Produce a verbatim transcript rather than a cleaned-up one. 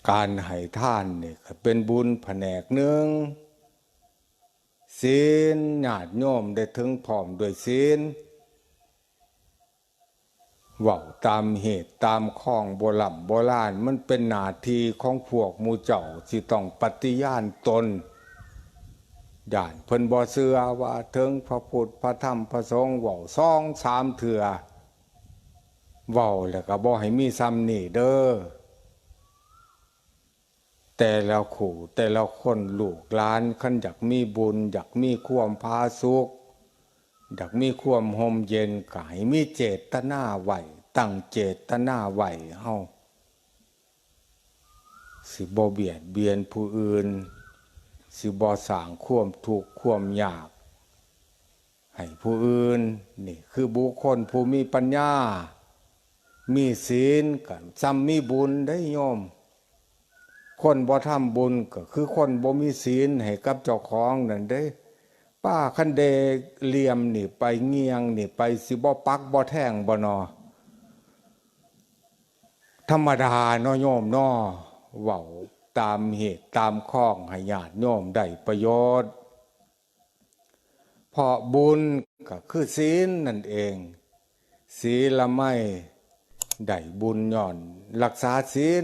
การให้ทานนี่ก็เป็นบุญแผนกหนึ่ง ศีล ญาติโยมได้ถึงพร้อมด้วยศีล เว้าตามเหตุตามคองโบร่ำโบราณ มันเป็นหน้าที่ของพวกหมู่เจ้าที่ต้องปฏิญาณตน ย้านเพิ่นบ่เชื่อว่าถึงพระพุทธพระธรรมพระสงฆ์ เว้าสองสามเทื่อ เว้าแล้วก็บ่ให้มีส่ำนี้เด้อ แต่ละคู่แต่ละคนลูกหลาน คันอยากมีบุญ อยากมีความผาสุก อยากมีความร่มเย็น ก็ให้มีเจตนาไว้ ตั้งเจตนาไว้ เฮาสิบ่เบียดเบียนผู้อื่น สิบ่สร้างความทุกข์ความยากให้ผู้อื่น นี่คือบุคคลผู้มีปัญญา มีศีลก็ส่ำมีบุญได้โยม คนบ่ทำบุญก็คือคนบ่มีศีลให้กับเจ้าของนั่นเด้ ป้าคันเดเหลี่ยมนี่ไป เงี่ยงนี่ไป สิบ่ปักบ่แทงบ่นอ ธรรมดาเนาะโยมเนาะ เว้าตามเหตุตามคองให้ญาติโยมได้ประโยชน์ เพราะบุญก็คือศีลนั่นเอง ศีลไมยได้บุญย้อนรักษาศีล